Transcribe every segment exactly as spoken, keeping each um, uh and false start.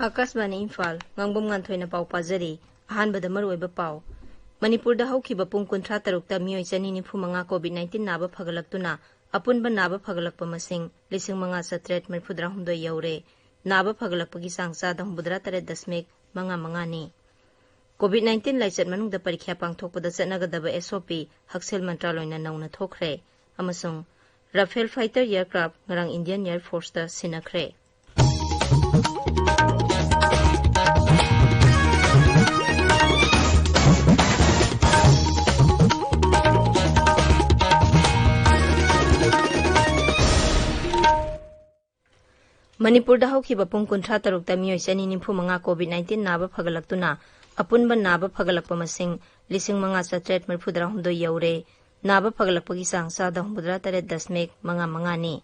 ꯑꯥꯀꯥꯁꯕꯥꯅꯤ ꯏꯝꯐꯥꯜ, ꯉꯥꯡꯕꯝ ꯉꯥꯟꯊꯣꯏꯅ ꯄꯥꯎ ꯄꯥꯖꯔꯤ꯫ ꯑꯍꯥꯟꯕꯗ ꯃꯔꯨꯑꯣꯏꯕ ꯄꯥꯎ꯫ ꯃꯅꯤꯄꯨꯔꯗ ꯍꯧꯈꯤꯕ ꯄꯨꯡ ꯀꯨꯟꯊ꯭ꯔꯥ ꯇꯔꯨꯛꯇ ꯃꯤꯑꯣꯏ ꯆꯅꯤ ꯅꯤꯐꯨ ꯃꯉꯥ COVID nineteen ꯅꯥꯕ ꯐꯒꯠꯂꯛꯇꯨꯅ ꯑꯄꯨꯟꯕ ꯅꯥꯕ ꯐꯒꯠꯂꯛꯄ ꯃꯁꯤꯡ ꯂꯤꯁꯤꯡ ꯃꯉꯥ ꯆꯥꯇ꯭ꯔꯦꯠ ꯃꯔꯤꯐꯨ ꯇꯔꯥꯍꯨꯝꯗꯣꯏ ꯌꯧꯔꯦ꯫ ꯅꯥꯕ ꯐꯒꯠꯂꯛꯄꯒꯤ ꯆꯥꯡ ꯆꯥꯗ ꯍꯨꯝꯐꯨꯇꯔꯥ ꯇꯔꯦꯠ ꯗꯁꯃꯤꯛ ꯃꯉꯥ ꯃꯉꯥꯅꯤ꯫ COVID nineteen ꯂꯥꯏꯆꯠ ꯃꯅꯨꯡꯗ ꯄꯔꯤꯈ꯭ꯌꯥ ꯄꯥꯡꯊꯣꯛꯄꯗ ꯆꯠꯅꯒꯗꯕ SOP ꯍꯛꯁꯦꯜ ꯃꯟꯇ꯭ꯔꯥꯂꯣꯏꯅ ꯅꯧꯅ ꯊꯣꯛꯈ꯭ꯔꯦ꯫ ꯑꯃꯁꯨꯡ Rafale fighter aircraft ꯉꯔꯥꯡ Indian Air Forceꯇ ꯁꯤꯟꯅꯈ꯭ꯔꯦ꯫ ꯃꯅꯤꯄꯨꯔꯗ ꯍꯧꯈꯤꯕ ꯄꯨꯡ ꯀꯨꯟꯊ꯭ꯔꯥ ꯇꯔꯨꯛꯇ ꯃꯤꯑꯣꯏ ꯆꯅꯤ ꯅꯤꯐꯨ ꯃꯉꯥ COVID nineteen ꯅꯥꯕ ꯐꯒꯠꯂꯛꯇꯨꯅ ꯑꯄꯨꯟꯕ ꯅꯥꯕ ꯐꯒꯠꯂꯛꯄ ꯃꯁꯤꯡ ꯂꯤꯁꯤꯡ ꯃꯉꯥ ꯆꯥꯇ꯭ꯔꯦꯠ ꯃꯔꯤꯐꯨ ꯇꯔꯥꯍꯨꯝꯗꯣꯏ ꯌꯧꯔꯦ꯫ ꯅꯥꯕ ꯐꯒꯠꯂꯛꯄꯒꯤ ꯆꯥꯡ ꯆꯥꯗ ꯍꯨꯝꯐꯨꯇꯔꯥ ꯇꯔꯦꯠ ꯗꯁꯃꯤꯛ ꯃꯉꯥ ꯃꯉꯥꯅꯤ꯫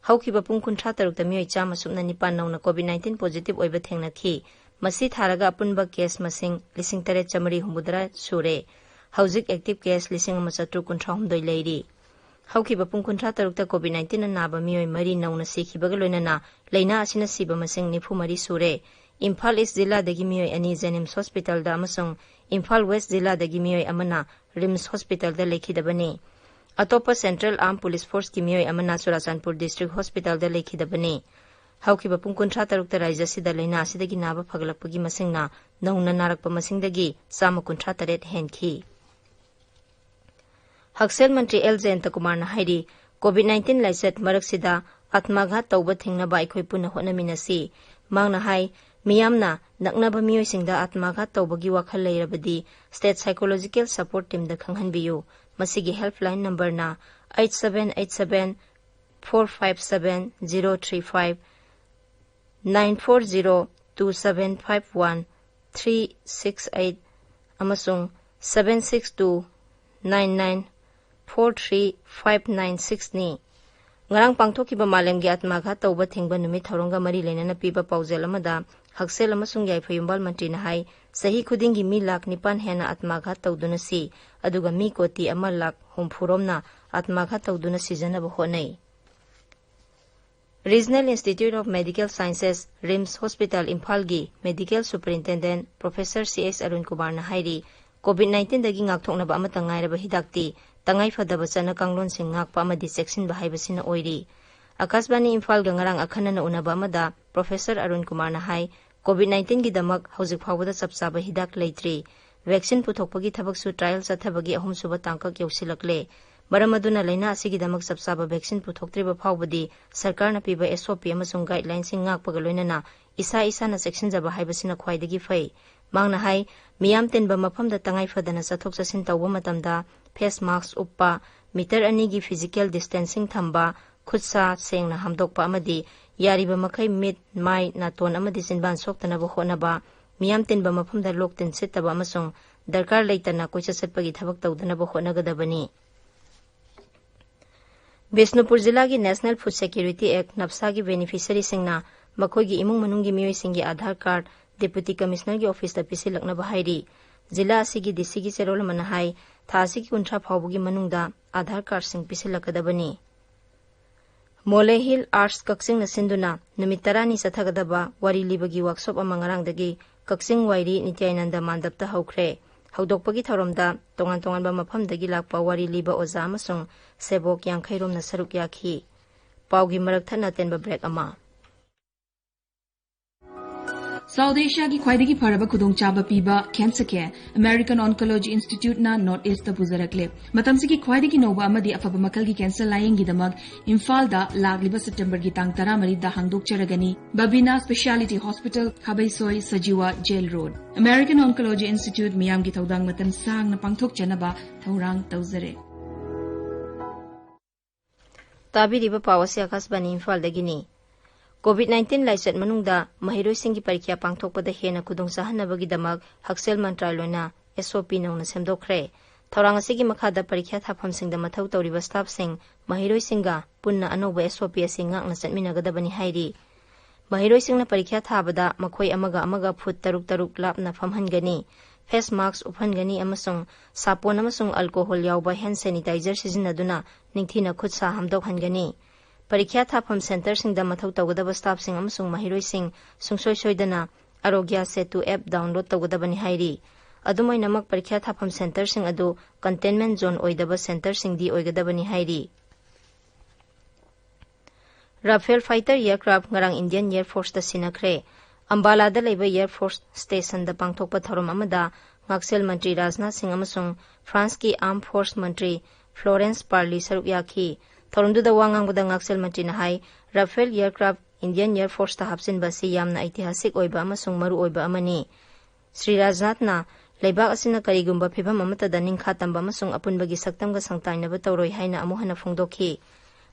ꯍꯧꯈꯤꯕ ꯄꯨꯡ ꯀꯨꯟꯊ꯭ꯔꯥ ꯇꯔꯨꯛꯇ ꯃꯤꯑꯣꯏ ꯆꯥꯝꯃ ꯁꯨꯞꯅ ꯅꯤꯄꯥꯟ ꯅꯧꯅ COVID nineteen positive ꯑꯣꯏꯕ ꯊꯦꯡꯅꯈꯤ꯫ ꯃꯁꯤ ꯊꯥꯔꯒ ꯑꯄꯨꯟꯕ case ꯃꯁꯤꯡ ꯂꯤꯁꯤꯡ ꯇꯔꯦꯠ ꯆꯥꯃꯔꯤ ꯍꯨꯝꯐꯨꯇꯔꯥ ꯁꯨꯔꯦ꯫ ꯍꯧꯖꯤꯛ active case ꯂꯤꯁꯤꯡ ꯑꯃ ꯆꯥꯇ꯭ꯔꯨꯛ ꯀꯨꯟꯊ꯭ꯔꯥ ꯍꯨꯝꯗꯣꯏ ꯂꯩꯔꯤ꯫ ꯍꯧꯈꯤꯕ ꯄꯨꯡ ꯀꯨꯟꯊ꯭ꯔꯥ ꯇꯔꯨꯛꯇ COVID nineteen ꯅꯥꯕ ꯃꯤꯑꯣꯏ ꯃꯔꯤ ꯅꯧꯅ ꯁꯤꯈꯤꯕꯒ ꯂꯣꯏꯅꯅ ꯂꯥꯏꯅꯥ ꯑꯁꯤꯅ ꯁꯤꯕ ꯃꯁꯤꯡ ꯅꯤꯐꯨ ꯃꯔꯤ ꯁꯨꯔꯦ꯫ ꯏꯝꯐꯥꯜ ꯏꯁ ꯖꯤꯂꯥꯗꯒꯤ ꯃꯤꯑꯣꯏ ꯑꯅꯤ JNIMS hospitalꯗ ꯑꯃꯁꯨꯡ ꯏꯝꯐꯥꯜ ꯋꯦꯁ ꯖꯤꯂꯥꯗꯒꯤ ꯃꯤꯑꯣꯏ ꯑꯃꯅ RIMS hospitalꯗ ꯂꯩꯈꯤꯗꯕꯅꯤ꯫ ꯑꯇꯣꯞꯄ Central Armed Police Forceꯀꯤ ꯃꯤꯑꯣꯏ ꯑꯃꯅ ꯆꯨꯔꯥꯆꯥꯟꯄꯨꯔ District Hospitalꯗ ꯂꯩꯈꯤꯗꯕꯅꯤ꯫ ꯍꯧꯈꯤꯕ ꯄꯨꯡ ꯀꯨꯟꯊ꯭ꯔꯥ ꯇꯔꯨꯛꯇ ꯔꯥꯖ꯭ꯌ ꯑꯁꯤꯗ ꯂꯥꯏꯅꯥ ꯑꯁꯤꯗꯒꯤ ꯅꯥꯕ ꯐꯒꯠꯂꯛꯄꯒꯤ ꯃꯁꯤꯡꯅ ꯅꯧꯅ ꯅꯥꯔꯛꯄ ꯃꯁꯤꯡꯗꯒꯤ ꯆꯥꯝꯃ ꯀꯨꯟꯊ꯭ꯔꯥ ꯇꯔꯦꯠ ꯍꯦꯟꯈꯤ꯫ ꯍꯛꯁꯦꯜ ꯃꯟꯇ꯭ꯔꯤ ꯑꯦꯜ ꯖꯌꯟꯇꯀꯨꯃꯥꯔꯅ ꯍꯥꯏꯔꯤ, COVID nineteen ꯂꯥꯏꯆꯠ ꯃꯔꯛꯁꯤꯗ ꯑꯥꯇꯃꯥꯘꯥꯠ ꯇꯧꯕ ꯊꯤꯡꯅꯕ ꯑꯩꯈꯣꯏ ꯄꯨꯟꯅ ꯍꯣꯠꯅꯃꯤꯟꯅꯁꯤ꯫ ꯃꯍꯥꯛꯅ ꯍꯥꯏ, ꯃꯤꯌꯥꯝꯅ ꯅꯛꯅꯕ ꯃꯤꯑꯣꯏꯁꯤꯡꯗ ꯑꯥꯇꯃꯥꯘꯥꯠ ꯇꯧꯕꯒꯤ ꯋꯥꯈꯜ ꯂꯩꯔꯕꯗꯤ State Psychological Support Teamꯗ ꯈꯪꯍꯟꯕꯤꯌꯨ꯫ ꯃꯁꯤꯒꯤ helpline numberꯅ eight seven eight seven four five seven zero three five, nine four zero two seven five one three six eight ꯑꯃꯁꯨꯡ seven six two nine nine four three five nine sixꯅꯤ꯫ ꯉꯔꯥꯡ ꯄꯥꯡꯊꯣꯛꯈꯤꯕ ꯃꯥꯂꯦꯝꯒꯤ ꯑꯥꯇꯃꯥꯘꯥꯠ ꯇꯧꯕ ꯊꯤꯡꯕ ꯅꯨꯃꯤꯠ ꯊꯧꯔꯝꯒ ꯃꯔꯤ ꯂꯩꯅꯅ ꯄꯤꯕ ꯄꯥꯎꯖꯦꯜ ꯑꯃꯗ ꯍꯛꯁꯦꯜ ꯑꯃꯁꯨꯡ ꯌꯥꯏꯐ ꯌꯨꯝꯕꯥꯜ ꯃꯟꯇ꯭ꯔꯤꯅ ꯍꯥꯏ, ꯆꯍꯤ ꯈꯨꯗꯤꯡꯒꯤ ꯃꯤ ꯂꯥꯈ ꯅꯤꯄꯥꯟ ꯍꯦꯟꯅ ꯑꯥꯇꯃꯥꯘꯥꯠ ꯇꯧꯗꯨꯅ ꯁꯤ, ꯑꯗꯨꯒ ꯃꯤ ꯀꯣꯇꯤ ꯑꯃ ꯂꯥꯈ ꯍꯨꯝꯐꯨ ꯔꯣꯝꯅ ꯑꯥꯇꯃꯥꯘꯥꯠ ꯇꯧꯗꯨꯅ ꯁꯤꯖꯅꯕ ꯍꯣꯠꯅꯩ꯫ Regional Institute of Medical Sciences, RIMS hospital ꯏꯝꯐꯥꯜꯒꯤ medical superintendent professor C S Arun ꯀꯨꯃꯥꯔꯅ ꯍꯥꯏꯔꯤ, ꯀꯣꯚꯤꯗ ꯅꯥꯏꯟꯇꯤꯟꯗꯒꯤ ꯉꯥꯛꯊꯣꯛꯅꯕ ꯑꯃꯠꯇ ꯉꯥꯏꯔꯕ ꯍꯤꯗꯥꯛꯇꯤ ꯇꯉꯥꯏꯐꯗꯕ ꯆꯠꯅ ꯀꯥꯡꯂꯣꯟꯁꯤꯡ ꯉꯥꯛꯄ ꯑꯃꯗꯤ ꯆꯦꯛꯁꯤꯟꯕ ꯍꯥꯏꯕꯁꯤꯅ ꯑꯣꯏꯔꯤ꯫ ꯑꯀꯥꯁꯕꯥꯅꯤ ꯏꯝꯐꯥꯜꯒ ꯉꯔꯥꯡ ꯑꯈꯟꯅꯅ ꯎꯅꯕ ꯑꯃꯗ ꯄ꯭ꯔꯣꯐꯦꯁꯔ ꯑꯔꯨꯟ ꯀꯨꯃꯥꯔꯅ ꯍꯥꯏ, ꯀꯣꯚꯤꯗ ꯅꯥꯏꯟꯇꯤꯟꯒꯤꯗꯃꯛ ꯍꯧꯖꯤꯛ ꯐꯥꯎꯕꯗ ꯆꯞ ꯆꯥꯕ ꯍꯤꯗꯥꯛ ꯂꯩꯇ꯭ꯔꯤ꯫ ꯚꯦꯛꯁꯤꯟ ꯄꯨꯊꯣꯛꯄꯒꯤ ꯊꯕꯛꯁꯨ ꯇ꯭ꯔꯥꯏꯌꯦꯜ ꯆꯠꯊꯕꯒꯤ ꯑꯍꯨꯝꯁꯨꯕ ꯇꯥꯡꯀꯛ ꯌꯧꯁꯤꯜꯂꯛꯂꯦ꯫ ꯃꯔꯝ ꯑꯗꯨꯅ ꯂꯥꯏꯅꯥ ꯑꯁꯤꯒꯤꯗꯃꯛ ꯆꯞ ꯆꯥꯕ ꯚꯦꯛꯁꯤꯟ ꯄꯨꯊꯣꯛꯇ꯭ꯔꯤꯕ ꯐꯥꯎꯕꯗꯤ ꯁꯔꯀꯥꯔꯅ ꯄꯤꯕ ꯑꯦꯁ ꯑꯣ ꯄꯤ ꯑꯃꯁꯨꯡ ꯒꯥꯏꯗꯂꯥꯏꯟꯁꯤꯡ ꯉꯥꯛꯄꯒ ꯂꯣꯏꯅꯅ ꯏꯁꯥ ꯏꯁꯥꯅ ꯆꯦꯛꯁꯤꯟꯖꯕ ꯍꯥꯏꯕꯁꯤꯅ ꯈ꯭ꯋꯥꯏꯗꯒꯤ ꯐꯩ꯫ ꯃꯍꯥꯛꯅ ꯍꯥꯏ, ꯃꯤꯌꯥꯝ ꯇꯤꯟꯕ ꯃꯐꯝꯗ ꯇꯉꯥꯏ ꯐꯗꯅ ꯆꯠꯊꯣꯛ ꯆꯠꯁꯤꯟ ꯇꯧꯕ ꯃꯇꯝꯗ ꯐꯦꯁ ꯃꯥꯁꯛ ꯎꯞꯄ, ꯃꯤꯇꯔ ꯑꯅꯤꯒꯤ ꯐꯤꯖꯤꯀꯦꯜ ꯗꯤꯁꯇꯦꯟꯁꯤꯡ ꯊꯝꯕ, ꯈꯨꯠ ꯁꯥ ꯁꯦꯡꯅ ꯍꯥꯝꯗꯣꯛꯄ ꯑꯃꯗꯤ ꯌꯥꯔꯤꯕ ꯃꯈꯩ ꯃꯤꯠ, ꯃꯥꯏ, ꯅꯥꯇꯣꯟ ꯑꯃꯗꯤ ꯆꯤꯟꯕꯥꯟ ꯁꯣꯛꯇꯅꯕ ꯍꯣꯠꯅꯕ, ꯃꯤꯌꯥꯝ ꯇꯤꯟꯕ ꯃꯐꯝꯗ ꯂꯣꯛ ꯇꯤꯟ ꯁꯤꯠꯇꯕ ꯑꯃꯁꯨꯡ ꯗꯔꯀꯥꯔ ꯂꯩꯇꯅ ꯀꯣꯏꯆꯠ ꯆꯠꯄꯒꯤ ꯊꯕꯛ ꯇꯧꯗꯅꯕ ꯍꯣꯠꯅꯒꯗꯕꯅꯤ꯫ ꯕꯤꯁꯅꯨꯄꯨꯔ ꯖꯤꯂꯥꯒꯤ National Food Security Act, ꯅꯞꯁꯥꯒꯤ ꯕꯦꯅꯤꯐꯤꯁꯔꯤꯁꯤꯡꯅ ꯃꯈꯣꯏꯒꯤ ꯏꯃꯨꯡ ꯃꯅꯨꯡꯒꯤ ꯃꯤꯑꯣꯏꯁꯤꯡꯒꯤ ꯑꯥꯙꯥꯔ ꯀꯥꯔꯗ ꯗꯦꯄꯨꯇꯤ ꯀꯃꯤꯁꯅꯔꯒꯤ ꯑꯣꯐꯤꯁꯇ ꯄꯤꯁꯤꯜꯂꯛꯅꯕ ꯍꯥꯏꯔꯤ꯫ ꯖꯤꯂꯥ ꯑꯁꯤꯒꯤ ꯗꯤ ꯁꯤꯒꯤ ꯆꯦꯔꯣꯜ ꯑꯃꯅ ꯍꯥꯏ, ꯊꯥ ꯑꯁꯤꯒꯤ ꯀꯨꯟꯊ꯭ꯔꯥ ꯐꯥꯎꯕꯒꯤ ꯃꯅꯨꯡꯗ ꯑꯥꯙꯥꯔ ꯀꯥꯔꯗꯁꯤꯡ ꯄꯤꯁꯤꯜꯂꯛꯀꯗꯕꯅꯤ꯫ ꯃꯣꯂꯦ ꯍꯤꯜ ꯑꯥꯔꯠꯁ ꯀꯛꯆꯤꯡꯅ ꯁꯤꯟꯗꯨꯅ ꯅꯨꯃꯤꯠ ꯇꯔꯥꯅꯤ ꯆꯠꯊꯒꯗꯕ ꯋꯥꯔꯤ ꯂꯤꯕꯒꯤ ꯋꯥꯛꯁꯣꯞ ꯑꯃ ꯉꯔꯥꯡꯗꯒꯤ ꯀꯛꯆꯤꯡ ꯋꯥꯏꯔꯤ ꯅꯤꯇ꯭ꯌꯥꯅꯟꯗ ꯃꯥꯟꯗꯞꯇ ꯍꯧꯈ꯭ꯔꯦ꯫ ꯍꯧꯗꯣꯛꯄꯒꯤ ꯊꯧꯔꯝꯗ ꯇꯣꯉꯥꯟ ꯇꯣꯉꯥꯟꯕ ꯃꯐꯝꯗꯒꯤ ꯂꯥꯛꯄ ꯋꯥꯔꯤ ꯂꯤꯕ ꯑꯣꯖꯥ ꯑꯃꯁꯨꯡ ꯁꯦꯕꯣꯛ ꯌꯥꯡꯈꯩ ꯔꯣꯝꯅ ꯁꯔꯨꯛ ꯌꯥꯈꯤ꯫ ꯄꯥꯎꯒꯤ ꯃꯔꯛ ꯊꯠꯅ ꯑꯇꯦꯟꯕ ꯕ꯭ꯔꯦꯛ ꯑꯃ꯫ ꯁꯥꯎꯠ ꯑꯦꯁꯤꯌꯥꯒꯤ ꯈ꯭ꯋꯥꯏꯗꯒꯤ ꯐꯔꯕ ꯈꯨꯗꯣꯡꯆꯥꯕ ꯄꯤꯕ cancer care American Oncology Instituteꯅ North Eastꯇ ꯄꯨꯖꯔꯛꯂꯦ꯫ ꯃꯇꯝꯁꯤꯒꯤ ꯈ꯭ꯋꯥꯏꯗꯒꯤ ꯅꯧꯕ ꯑꯃꯗꯤ ꯑꯐꯕ ꯃꯈꯜꯒꯤ cancer ꯂꯥꯌꯦꯡꯒꯤꯗꯃꯛ ꯏꯝꯐꯥꯜꯗ ꯂꯥꯛꯂꯤꯕ ꯁꯦꯞꯇꯦꯝꯕꯔꯒꯤ ꯇꯥꯡ ꯇꯔꯥꯃꯔꯤꯗ ꯍꯥꯡꯗꯣꯛꯆꯔꯒꯅꯤ꯫ Babina Speciality Hospital, Khabeisoi, Sajiwa, jail road. American Oncology Institute ꯃꯤꯌꯥꯝꯒꯤ ꯊꯧꯗꯥꯡ ꯃꯇꯝ ꯁꯥꯡꯅ ꯄꯥꯡꯊꯣꯛꯆꯅꯕ ꯊꯧꯔꯥꯡ ꯇꯧꯖꯔꯦ꯫ ꯇꯥꯕꯤꯔꯤꯕ ꯄꯥꯎ ꯑꯁꯤ ꯑꯀꯥꯁꯕꯥꯅꯤ ꯏꯝꯐꯥꯜꯗꯒꯤꯅꯤ꯫ ꯀꯣꯚꯤꯗ ꯅꯥꯏꯟꯇꯤꯟ ꯂꯥꯏꯆꯠ ꯃꯅꯨꯡꯗ ꯃꯍꯩꯔꯣꯏꯁꯤꯡꯒꯤ ꯄꯔꯤꯈ꯭ꯌꯥ ꯄꯥꯡꯊꯣꯛꯄꯗ ꯍꯦꯟꯅ ꯈꯨꯗꯣꯡ ꯆꯥꯍꯟꯅꯕꯒꯤꯗꯃꯛ ꯍꯛꯁꯦꯜ ꯃꯟꯇ꯭ꯔꯥꯂꯣꯏꯅ ꯑꯦꯁ ꯑꯣ ꯄꯤ ꯅꯧꯅ ꯁꯦꯝꯗꯣꯛꯈ꯭ꯔꯦ꯫ ꯊꯧꯔꯥꯡ ꯑꯁꯤꯒꯤ ꯃꯈꯥꯗ ꯄꯔꯤꯈ꯭ꯌꯥ ꯊꯥꯐꯝꯁꯤꯡꯗ ꯃꯊꯧ ꯇꯧꯔꯤꯕ staffꯁꯤꯡ ꯃꯍꯩꯔꯣꯏꯁꯤꯡꯒ ꯄꯨꯟꯅ ꯑꯅꯧꯕ SOP ꯑꯁꯤ ꯉꯥꯛꯅ ꯆꯠꯃꯤꯟꯅꯒꯗꯕꯅꯤ ꯍꯥꯏꯔꯤ꯫ ꯃꯍꯩꯔꯣꯏꯁꯤꯡꯅ ꯄꯔꯤꯈ꯭ꯌꯥ ꯊꯥꯕꯗ ꯃꯈꯣꯏ ꯑꯃꯒ ꯑꯃꯒ ꯐꯨꯠ ꯇꯔꯨꯛ ꯇꯔꯨꯛ ꯂꯥꯞꯅ ꯐꯝꯍꯟꯒꯅꯤ, face mask ꯎꯞꯍꯟꯒꯅꯤ ꯑꯃꯁꯨꯡ ꯁꯥꯄꯣꯟ ꯑꯃꯁꯨꯡ alcohol ꯌꯥꯎꯕ hand sanitizer ꯁꯤꯖꯤꯟꯅꯗꯨꯅ ꯅꯤꯡꯊꯤꯅ ꯈꯨꯠ ꯁꯥ ꯍꯥꯝꯗꯣꯛꯍꯟꯒꯅꯤ꯫ ꯄꯔꯤꯈ꯭ꯌꯥ ꯊꯥꯐꯝ centreꯁꯤꯡꯗ ꯃꯊꯧ ꯇꯧꯒꯗꯕ staffꯁꯤꯡ ꯑꯃꯁꯨꯡ ꯃꯍꯩꯔꯣꯏꯁꯤꯡ ꯁꯨꯡꯁꯣꯏ ꯁꯣꯏꯗꯅ Aarogya Setu app download ꯇꯧꯒꯗꯕꯅꯤ ꯍꯥꯏꯔꯤ꯫ ꯑꯗꯨꯝ ꯑꯣꯏꯅꯃꯛ, ꯄꯔꯤꯈ꯭ꯌꯥ ꯊꯥꯐꯝ centreꯁꯤꯡ ꯑꯗꯨ containment zone ꯑꯣꯏꯗꯕ centreꯁꯤꯡꯗꯤ ꯑꯣꯏꯒꯗꯕꯅꯤ ꯍꯥꯏꯔꯤ꯫ Rafale fighter aircraft ꯉꯔꯥꯡ Indian Air Forceꯇ ꯁꯤꯟꯅꯈ꯭ꯔꯦ꯫ ꯑꯝꯕꯥꯂꯥꯗ ꯂꯩꯕ Air Force Stationꯗ ꯄꯥꯡꯊꯣꯛꯄ ꯊꯧꯔꯝ ꯑꯃꯗ ꯉꯥꯛꯁꯦꯜ ꯃꯟꯇ꯭ꯔꯤ ꯔꯥꯖꯅꯥꯊ ꯁꯤꯡ ꯑꯃꯁꯨꯡ Franceꯀꯤ Armed Force ꯃꯟꯇ꯭ꯔꯤ Florence Parly ꯁꯔꯨꯛ ꯌꯥꯈꯤ꯫ ꯊꯧꯔꯝꯗꯨꯗ ꯋꯥ ꯉꯥꯡꯕꯗ ꯉꯥꯛꯁꯦꯜ ꯃꯟꯇ꯭ꯔꯤꯅ ꯍꯥꯏ, Rafale aircraft Indian Air Forceꯇ ꯍꯥꯞꯆꯤꯟꯕ ꯑꯁꯤ ꯌꯥꯝꯅ ꯑꯩꯇꯤꯍꯥꯁꯤꯛ ꯑꯣꯏꯕ ꯑꯃꯁꯨꯡ ꯃꯔꯨ ꯑꯣꯏꯕ ꯑꯃꯅꯤ꯫ ꯁ꯭ꯔꯤ ꯔꯥꯖꯅꯥꯊꯅ ꯂꯩꯕꯥꯛ ꯑꯁꯤꯅ ꯀꯔꯤꯒꯨꯝꯕ ꯐꯤꯚꯝ ꯑꯃꯠꯇꯗ ꯅꯤꯡꯈꯥ ꯇꯝꯕ ꯑꯃꯁꯨꯡ ꯑꯄꯨꯟꯕꯒꯤ ꯁꯛꯇꯝꯒ ꯁꯪꯇꯥꯏꯅꯕ ꯇꯧꯔꯣꯏ ꯍꯥꯏꯅ ꯑꯃꯨꯛ ꯍꯟꯅ ꯐꯣꯡꯗꯣꯛꯈꯤ꯫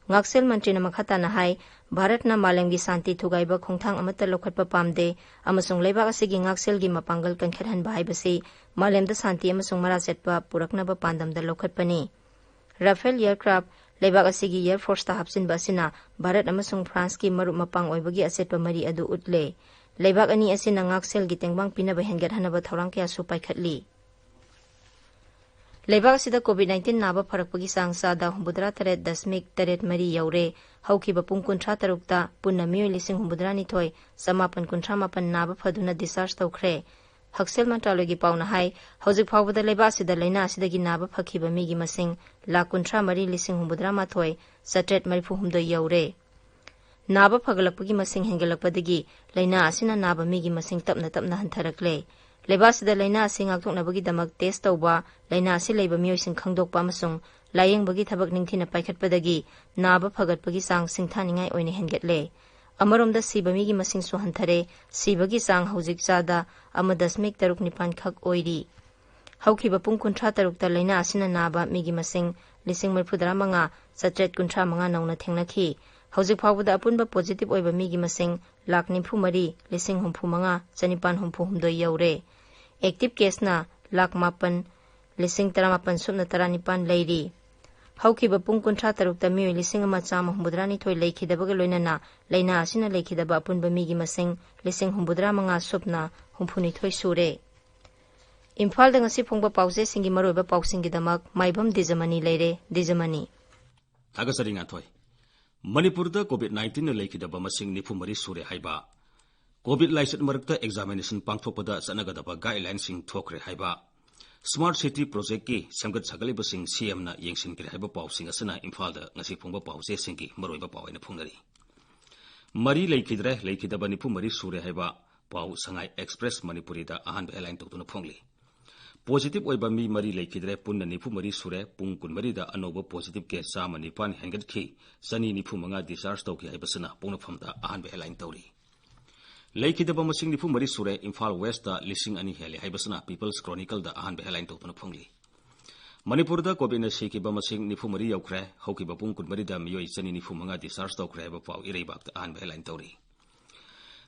ꯉꯥꯛꯁꯦꯜ ꯃꯟꯇ꯭ꯔꯤꯅ ꯃꯈꯥ ꯇꯥꯅ ꯍꯥꯏ, ꯚꯥꯔꯠꯅ ꯃꯥꯂꯦꯝꯒꯤ ꯁꯥꯟꯇꯤ ꯊꯨꯒꯥꯏꯕ ꯈꯣꯡꯊꯥꯡ ꯑꯃꯠꯇ ꯂꯧꯈꯠꯄ ꯄꯥꯝꯗꯦ ꯑꯃꯁꯨꯡ ꯂꯩꯕꯥꯛ ꯑꯁꯤꯒꯤ ꯉꯥꯛꯁꯦꯜꯒꯤ ꯃꯄꯥꯡꯒꯜ ꯀꯟꯈꯠꯍꯟꯕ ꯍꯥꯏꯕꯁꯤ ꯃꯥꯂꯦꯝꯗ ꯁꯥꯟꯇꯤ ꯑꯃꯁꯨꯡ ꯃꯔꯥ ꯆꯠꯄ ꯄꯨꯔꯛꯅꯕ ꯄꯥꯟꯗꯝꯗ ꯂꯧꯈꯠꯄꯅꯤ꯫ Rafale aircraft ꯂꯩꯕꯥꯛ ꯑꯁꯤꯒꯤ Air Forceꯇ ꯍꯥꯞꯆꯤꯟꯕ ꯑꯁꯤꯅ ꯚꯥꯔꯠ ꯑꯃꯁꯨꯡ ꯐ꯭ꯔꯥꯟꯁꯀꯤ ꯃꯔꯨꯞ ꯃꯄꯥꯡ ꯑꯣꯏꯕꯒꯤ ꯑꯆꯦꯠꯄ ꯃꯔꯤ ꯑꯗꯨ ꯎꯠꯂꯦ꯫ ꯂꯩꯕꯥꯛ ꯑꯅꯤ ꯑꯁꯤꯅ ꯉꯥꯛꯁꯦꯜꯒꯤ ꯇꯦꯡꯕꯥꯡ ꯄꯤꯅꯕ ꯍꯦꯟꯒꯠꯍꯟꯅꯕ ꯊꯧꯔꯥꯡ ꯀꯌꯥꯁꯨ ꯄꯥꯏꯈꯠꯂꯤ꯫ ꯂꯩꯕꯥꯛ ꯑꯁꯤꯗ COVID nineteen ꯅꯥꯕ ꯐꯔꯛꯄꯒꯤ ꯆꯥꯡ ꯆꯥꯗ ꯍꯨꯝꯐꯨꯇꯔꯥ ꯇꯔꯦꯠ ꯗꯁꯃꯤꯛ ꯇꯔꯦꯠ ꯃꯔꯤ ꯌꯧꯔꯦ꯫ ꯍꯧꯈꯤꯕ ꯄꯨꯡ ꯀꯨꯟꯊ꯭ꯔꯥ ꯇꯔꯨꯛꯇ ꯄꯨꯟꯅ ꯃꯤꯑꯣꯏ ꯂꯤꯁꯤꯡ ꯍꯨꯝꯐꯨꯇꯔꯥ ꯅꯤꯊꯣꯏ ꯆꯃꯥꯄꯟ ꯀꯨꯟꯊ꯭ꯔꯥ ꯃꯥꯄꯟ ꯅꯥꯕ ꯐꯗꯨꯅ discharge ꯇꯧꯈ꯭ꯔꯦ꯫ ꯍꯛꯁꯦꯜ ꯃꯟꯇ꯭ꯔꯥꯂꯣꯏꯒꯤ ꯄꯥꯎꯅ ꯍꯥꯏ, ꯍꯧꯖꯤꯛ ꯐꯥꯎꯕꯗ ꯂꯩꯕꯥꯛ ꯑꯁꯤꯗ ꯂꯥꯏꯅꯥ ꯑꯁꯤꯗꯒꯤ ꯅꯥꯕ ꯐꯈꯤꯕ ꯃꯤꯒꯤ ꯃꯁꯤꯡ ꯂꯥꯈ ꯀꯨꯟꯊ꯭ꯔꯥ ꯃꯔꯤ ꯂꯤꯁꯤꯡ ꯍꯨꯝꯐꯨꯇꯔꯥ ꯃꯥꯊꯣꯏ ꯆꯥꯇ꯭ꯔꯦꯠ ꯃꯔꯤꯐꯨ ꯍꯨꯝꯗꯣꯏ ꯌꯧꯔꯦ꯫ ꯅꯥꯕ ꯐꯒꯠꯂꯛꯄꯒꯤ ꯃꯁꯤꯡ ꯍꯦꯟꯒꯠꯂꯛꯄꯗꯒꯤ ꯂꯥꯏꯅꯥ ꯑꯁꯤꯅ ꯅꯥꯕ ꯃꯤꯒꯤ ꯃꯁꯤꯡ ꯇꯞꯅ ꯇꯞꯅ ꯍꯟꯊꯔꯛꯂꯦ꯫ ꯂꯩꯕꯥꯛ ꯑꯁꯤꯗ ꯂꯥꯏꯅꯥ ꯑꯁꯤ ꯉꯥꯛꯊꯣꯛꯅꯕꯒꯤꯗꯃꯛ test ꯇꯧꯕ, ꯂꯥꯏꯅꯥ ꯑꯁꯤ ꯂꯩꯕ ꯃꯤꯑꯣꯏꯁꯤꯡ ꯈꯪꯗꯣꯛꯄ ꯑꯃꯁꯨꯡ ꯂꯥꯌꯦꯡꯕꯒꯤ ꯊꯕꯛ ꯅꯤꯡꯊꯤꯅ ꯄꯥꯏꯈꯠꯄꯗꯒꯤ ꯅꯥꯕ ꯐꯒꯠꯄꯒꯤ ꯆꯥꯡ ꯁꯤꯡꯊꯥꯅꯤꯡꯉꯥꯏ ꯑꯣꯏꯅ ꯍꯦꯟꯒꯠꯂꯦ꯫ ꯑꯃꯔꯣꯝꯗ ꯁꯤꯕ ꯃꯤꯒꯤ ꯃꯁꯤꯡꯁꯨ ꯍꯟꯊꯔꯦ꯫ ꯁꯤꯕꯒꯤ ꯆꯥꯡ ꯍꯧꯖꯤꯛ ꯆꯥꯗ ꯑꯃ ꯗꯁꯃꯤꯛ ꯇꯔꯨꯛ ꯅꯤꯄꯥꯟ ꯈꯛ ꯑꯣꯏꯔꯤ꯫ ꯍꯧꯈꯤꯕ ꯄꯨꯡ ꯀꯨꯟꯊ꯭ꯔꯥ ꯇꯔꯨꯛꯇ ꯂꯥꯏꯅꯥ ꯑꯁꯤꯅ ꯅꯥꯕ ꯃꯤꯒꯤ ꯃꯁꯤꯡ ꯂꯤꯁꯤꯡ ꯃꯔꯤꯐꯨꯇꯔꯥ ꯃꯉꯥ ꯆꯥꯇ꯭ꯔꯦꯠ ꯀꯨꯟꯊ꯭ꯔꯥ ꯃꯉꯥ ꯅꯧꯅ ꯊꯦꯡꯅꯈꯤ꯫ ꯍꯧꯖꯤꯛ ꯐꯥꯎꯕꯗ ꯑꯄꯨꯟꯕ positive ꯑꯣꯏꯕ ꯃꯤꯒꯤ ꯃꯁꯤꯡ ꯂꯥꯈ ꯅꯤꯐꯨ ꯃꯔꯤ ꯂꯤꯁꯤꯡ ꯍꯨꯝꯐꯨ ꯃꯉꯥ ꯆꯅꯤꯄꯥꯟ ꯍꯨꯝꯐꯨ ꯍꯨꯝꯗꯣꯏ ꯌꯧꯔꯦ꯫ Active caseꯅ ꯂꯥꯈ ꯃꯥꯄꯟ ꯂꯤꯁꯤꯡ ꯇꯔꯥꯃꯥꯄꯟ ꯁꯨꯞꯅ ꯇꯔꯥꯅꯤꯄꯥꯟ ꯂꯩꯔꯤ꯫ ꯍꯧꯈꯤꯕ ꯄꯨꯡ ꯀꯨꯟꯊ꯭ꯔꯥ ꯇꯔꯨꯛꯇ ꯃꯤꯑꯣꯏ ꯂꯤꯁꯤꯡ ꯑꯃ ꯆꯥꯝꯃ ꯍꯨꯝꯐꯨꯇꯔꯥꯅꯤꯊꯣꯏ ꯂꯩꯈꯤꯗꯕꯒ ꯂꯣꯏꯅꯅ ꯂꯥꯏꯅꯥ ꯑꯁꯤꯅ ꯂꯩꯈꯤꯗꯕ ꯑꯄꯨꯟꯕ ꯃꯤꯒꯤ ꯃꯁꯤꯡ ꯂꯤꯁꯤꯡ ꯍꯨꯝꯐꯨꯇꯔꯥ ꯃꯉꯥ ꯁꯨꯞꯅ ꯍꯨꯝꯐꯨꯅꯤꯊꯣꯏ ꯁꯨꯔꯦ꯫ ꯏꯝꯐꯥꯜꯗ ꯉꯁꯤ ꯐꯣꯡꯕ ꯄꯥꯎꯆꯦꯁꯤꯡꯒꯤ ꯃꯔꯨꯑꯣꯏꯕ ꯄꯥꯎꯁꯤꯡꯒꯤꯗꯃꯛ ꯃꯥꯏꯕꯝ ꯗꯤꯖꯃꯅꯤ ꯂꯩꯔꯦ꯫ ꯗꯤꯖꯃꯅꯤ꯫ ꯊꯥꯒꯠꯆꯔꯤ ꯉꯥꯟꯊꯣꯏ꯫ ꯃꯅꯤꯄꯨꯔꯗ COVID nineteenꯅ ꯂꯩꯈꯤꯗꯕ ꯃꯁꯤꯡ ꯅꯤꯐꯨ ꯃꯔꯤ ꯁꯨꯔꯦ ꯍꯥꯏꯕ, COVID ꯂꯥꯏꯆꯠ ꯃꯔꯛꯇ examination ꯄꯥꯡꯊꯣꯛꯄꯗ ꯆꯠꯅꯒꯗꯕ guidelineꯁꯤꯡ ꯊꯣꯛꯈ꯭ꯔꯦ ꯍꯥꯏꯕ, Smart City Projectꯀꯤ ꯁꯦꯝꯒꯠ ꯁꯥꯒꯠꯂꯤꯕꯁꯤꯡ CMꯅ ꯌꯦꯡꯁꯤꯟꯈ꯭ꯔꯦ ꯍꯥꯏꯕ ꯄꯥꯎꯁꯤꯡ ꯑꯁꯤꯅ ꯏꯝꯐꯥꯜꯗ ꯉꯁꯤ ꯐꯣꯡꯕ ꯄꯥꯎꯆꯦꯁꯤꯡꯒꯤ ꯃꯔꯨꯑꯣꯏꯕ ꯄꯥꯎ ꯑꯣꯏꯅ ꯐꯣꯡꯅꯔꯤ꯫ ꯃꯔꯤ ꯂꯩꯈꯤꯗ꯭ꯔꯦ, ꯂꯩꯈꯤꯗꯕ ꯅꯤꯐꯨ ꯃꯔꯤ ꯁꯨꯔꯦ ꯍꯥꯏꯕ ꯄꯥꯎ ꯁꯉꯥꯏ Express ꯃꯅꯤꯄꯨꯔꯤꯗ ꯑꯍꯥꯟꯕ headline ꯇꯧꯗꯨꯅ ꯐꯣꯡꯂꯤ꯫ Positive ꯑꯣꯏꯕ ꯃꯤ ꯃꯔꯤ ꯂꯩꯈꯤꯗ꯭ꯔꯦ, ꯄꯨꯟꯅ ꯅꯤꯐꯨ ꯃꯔꯤ ꯁꯨꯔꯦ꯫ ꯄꯨꯡ ꯀꯨꯟꯃꯔꯤꯗ ꯑꯅꯧꯕ positive case ꯆꯥꯝꯃ ꯅꯤꯄꯥꯟ ꯍꯦꯟꯒꯠꯈꯤ, ꯆꯅꯤ ꯅꯤꯐꯨ ꯃꯉꯥ discharge ꯇꯧꯈꯤ ꯍꯥꯏꯕꯁꯤꯅ ꯄꯣꯛꯅꯐꯝꯗ ꯑꯍꯥꯟꯕ headline ꯇꯧꯔꯤ꯫ ꯂꯩꯈꯤꯗꯕ ꯃꯁꯤꯡ ꯅꯤꯐꯨ ꯃꯔꯤ ꯁꯨꯔꯦ, ꯏꯝꯐꯥꯜ Westꯇ ꯂꯤꯁꯤꯡ ꯑꯅꯤ ꯍꯦꯜꯂꯦ ꯍꯥꯏꯕꯁꯤꯅ People's Chronicleꯗ ꯑꯍꯥꯟꯕ headline ꯇꯧꯗꯨꯅ ꯐꯣꯡꯂꯤ꯫ ꯃꯅꯤꯄꯨꯔꯗ COVIDꯅ ꯁꯤꯈꯤꯕ ꯃꯁꯤꯡ ꯅꯤꯐꯨ ꯃꯔꯤ ꯌꯧꯈ꯭ꯔꯦ꯫ ꯍꯧꯈꯤꯕ ꯄꯨꯡ ꯀꯨꯟꯃꯔꯤꯗ ꯃꯤꯑꯣꯏ ꯆꯅꯤ ꯅꯤꯐꯨ ꯃꯉꯥ discharge ꯇꯧꯈ꯭ꯔꯦ ꯍꯥꯏꯕ ꯄꯥꯎ ꯏꯔꯩꯕꯥꯛꯇ ꯑꯍꯥꯟꯕ headline ꯇꯧꯔꯤ꯫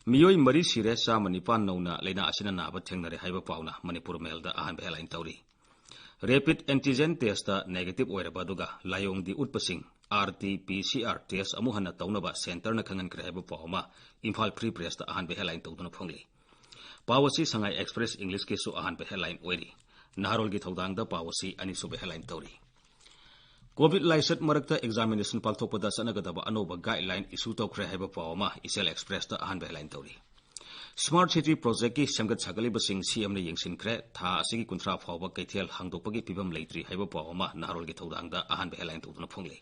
ꯃꯤꯑꯣꯏ ꯃꯔꯤ ꯁꯤꯔꯦ, ꯆꯥꯝꯃ ꯅꯤꯄꯥꯟ ꯅꯧꯅ ꯂꯥꯏꯅꯥ ꯑꯁꯤꯅ ꯅꯥꯕ ꯊꯦꯡꯅꯔꯦ ꯍꯥꯏꯕ ꯄꯥꯎꯅ ꯃꯅꯤꯄꯨꯔ Mailꯗ ꯑꯍꯥꯟꯕ headline ꯇꯧꯔꯤ꯫ Rapid antigen testꯇ negative ꯑꯣꯏꯔꯕ ꯑꯗꯨꯒ ꯂꯥꯏꯑꯣꯡꯗꯤ ꯎꯠꯄꯁꯤꯡ RT PCR test ꯑꯃꯨꯛ ꯍꯟꯅ ꯇꯧꯅꯕ centreꯅ ꯈꯪꯍꯟꯈ꯭ꯔꯦ ꯍꯥꯏꯕ ꯄꯥꯎ ꯑꯃ ꯏꯝꯐꯥꯜ Free Pressꯇ ꯑꯍꯥꯟꯕ headline ꯇꯧꯗꯨꯅ ꯐꯣꯡꯂꯤ꯫ ꯄꯥꯎ ꯑꯁꯤ ꯁꯉꯥꯏ Express Englishꯀꯤꯁꯨ ꯑꯍꯥꯟꯕ headline ꯑꯣꯏꯔꯤ꯫ ꯅꯍꯥꯔꯣꯜꯒꯤ ꯊꯧꯗꯥꯡꯗ ꯄꯥꯎ ꯑꯁꯤ ꯑꯅꯤꯁꯨꯕ headline ꯇꯧꯔꯤ꯫ COVID ꯂꯥꯏꯆꯠ ꯃꯔꯛꯇ examination ꯄꯥꯡꯊꯣꯛꯄꯗ ꯆꯠꯅꯒꯗꯕ ꯑꯅꯧꯕ guideline issue ꯇꯧꯈ꯭ꯔꯦ ꯍꯥꯏꯕ ꯄꯥꯎ ꯑꯃ ꯏꯆꯦꯜ Expressꯇ ꯑꯍꯥꯟꯕ headline ꯇꯧꯔꯤ꯫ Smart City Projectꯀꯤ ꯁꯦꯝꯒꯠ ꯁꯥꯒꯠꯂꯤꯕꯁꯤꯡ CMꯅ ꯌꯦꯡꯁꯤꯟꯈ꯭ꯔꯦ꯫ ꯊꯥ ꯑꯁꯤꯒꯤ ꯀꯨꯟꯊ꯭ꯔꯥ ꯐꯥꯎꯕ ꯀꯩꯊꯦꯜ ꯍꯥꯡꯗꯣꯛꯄꯒꯤ ꯐꯤꯕꯝ ꯂꯩꯇ꯭ꯔꯤ ꯍꯥꯏꯕ ꯄꯥꯎ ꯑꯃ ꯅꯍꯥꯔꯣꯜꯒꯤ ꯊꯧꯗꯥꯡꯗ ꯑꯍꯥꯟꯕ headline ꯇꯧꯗꯨꯅ ꯐꯣꯡꯂꯤ꯫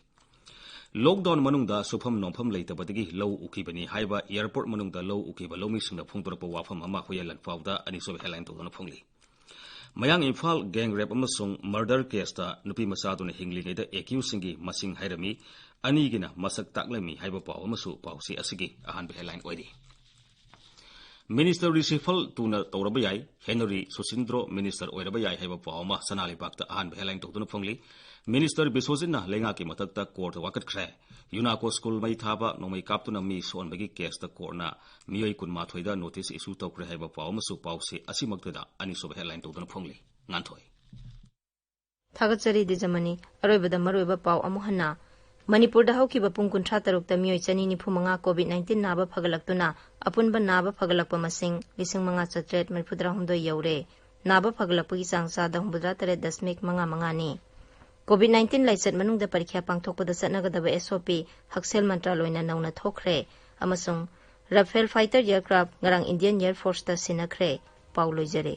Lockdown ꯃꯅꯨꯡꯗ ꯁꯨꯐꯝ ꯅꯣꯝꯐꯝ ꯂꯩꯇꯕꯗꯒꯤ ꯂꯧ ꯎꯈꯤꯕꯅꯤ ꯍꯥꯏꯕ airport ꯃꯅꯨꯡꯗ ꯂꯧ ꯎꯈꯤꯕ ꯂꯧꯃꯤꯁꯤꯡꯅ ꯐꯣꯡꯗꯣꯔꯛꯄ ꯋꯥꯐꯝ ꯑꯃ ꯍꯨꯏꯌꯦꯟ ꯂꯟꯐꯥꯎꯗ ꯑꯅꯤꯁꯨꯕ headline ꯇꯧꯗꯨꯅ ꯐꯣꯡꯂꯤ꯫ ꯃꯌꯥꯡ ꯏꯝꯐꯥꯜ gang rape ꯑꯃꯁꯨꯡ murder caseꯇ ꯅꯨꯄꯤ ꯃꯆꯥꯗꯨꯅ ꯍꯤꯡꯂꯤꯉꯩꯗ accusedꯁꯤꯡꯒꯤ ꯃꯁꯤꯡ ꯍꯥꯏꯔꯝꯃꯤ, ꯑꯅꯤꯒꯤꯅ ꯃꯁꯛ ꯇꯥꯛꯂꯝꯃꯤ ꯍꯥꯏꯕ ꯄꯥꯎ ꯑꯃꯁꯨ ꯄꯥꯎꯆꯦ ꯑꯁꯤꯒꯤ ꯑꯍꯥꯟꯕ headline ꯑꯣꯏꯔꯤ꯫ Minister reshuffle ꯊꯨꯅ ꯇꯧꯔꯕ ꯌꯥꯏ, ꯍꯦꯅꯔꯤ ꯁꯨꯁꯤꯟꯗ꯭ꯔꯣ minister ꯑꯣꯏꯔꯕ ꯌꯥꯏ ꯍꯥꯏꯕ ꯄꯥꯎ ꯑꯃ ꯁꯅꯥ ꯂꯩꯕꯥꯛꯇ ꯑꯍꯥꯟꯕ headline ꯇꯧꯗꯨꯅ ꯐꯣꯡꯂꯤ꯫ Minister ꯕꯤꯁ꯭ꯋꯖꯤꯠꯅ ꯂꯩꯉꯥꯛꯀꯤ ꯃꯊꯛꯇ court ꯋꯥꯀꯠꯈ꯭ꯔꯦ꯫ UNACO school ꯃꯩ ꯊꯥꯕ, ꯅꯣꯡꯃꯩ ꯀꯥꯞꯇꯨꯅ ꯃꯤ ꯁꯣꯛꯍꯟꯕꯒꯤ caseꯇ courtꯅ ꯃꯤꯑꯣꯏ ꯀꯨꯟꯃꯥꯊꯣꯏꯗ notice issue ꯇꯧꯈ꯭ꯔꯦ ꯍꯥꯏꯕ ꯄꯥꯎ ꯑꯃꯁꯨ ꯄꯥꯎꯆꯦ ꯑꯁꯤꯃꯛꯇꯗ ꯑꯅꯤꯁꯨꯕ headline ꯇꯧꯗꯨꯅ ꯐꯣꯡꯂꯤ꯫ ꯉꯥꯟꯊꯣꯏ꯫ ꯊꯥꯒꯠꯆꯔꯤ ꯗꯤꯖꯃꯅꯤ꯫ ꯑꯔꯣꯏꯕꯗ ꯃꯔꯨꯑꯣꯏꯕ ꯄꯥꯎ ꯑꯃꯨꯛ ꯍꯟꯅ꯫ ꯃꯅꯤꯄꯨꯔꯗ ꯍꯧꯈꯤꯕ ꯄꯨꯡ ꯀꯨꯟꯊ꯭ꯔꯥ ꯇꯔꯨꯛꯇ ꯃꯤꯑꯣꯏ ꯆꯅꯤ ꯅꯤꯐꯨ ꯃꯉꯥ COVID nineteen ꯅꯥꯕ ꯐꯒꯠꯂꯛꯇꯨꯅ ꯑꯄꯨꯟꯕ ꯅꯥꯕ ꯐꯒꯠꯂꯛꯄ ꯃꯁꯤꯡ ꯂꯤꯁꯤꯡ ꯃꯉꯥ ꯆꯥꯇ꯭ꯔꯦꯠ ꯃꯔꯤꯐꯨꯇꯔꯥ ꯍꯨꯝꯗꯣꯏ ꯌꯧꯔꯦ꯫ ꯅꯥꯕ ꯐꯒꯠꯂꯛꯄꯒꯤ ꯆꯥꯡ ꯆꯥꯗ ꯍꯨꯝꯐꯨꯇꯔꯥ ꯇꯔꯦꯠ ꯗꯁꯃꯤꯛ ꯃꯉꯥ ꯃꯉꯥꯅꯤ꯫ COVID nineteen ꯂꯥꯏꯆꯠ ꯃꯅꯨꯡꯗ ꯄꯔꯤꯈ꯭ꯌꯥ ꯄꯥꯡꯊꯣꯛꯄꯗ ꯆꯠꯅꯒꯗꯕ SOP ꯍꯛꯁꯦꯜ ꯃꯟꯇ꯭ꯔꯥꯂꯣꯏꯅ ꯅꯧꯅ ꯊꯣꯛꯈ꯭ꯔꯦ ꯑꯃꯁꯨꯡ Rafale fighter aircraft ꯉꯔꯥꯡ Indian Air Forceꯇ ꯁꯤꯟꯅꯈ꯭ꯔꯦ꯫ ꯄꯥꯎ ꯂꯣꯏꯖꯔꯦ꯫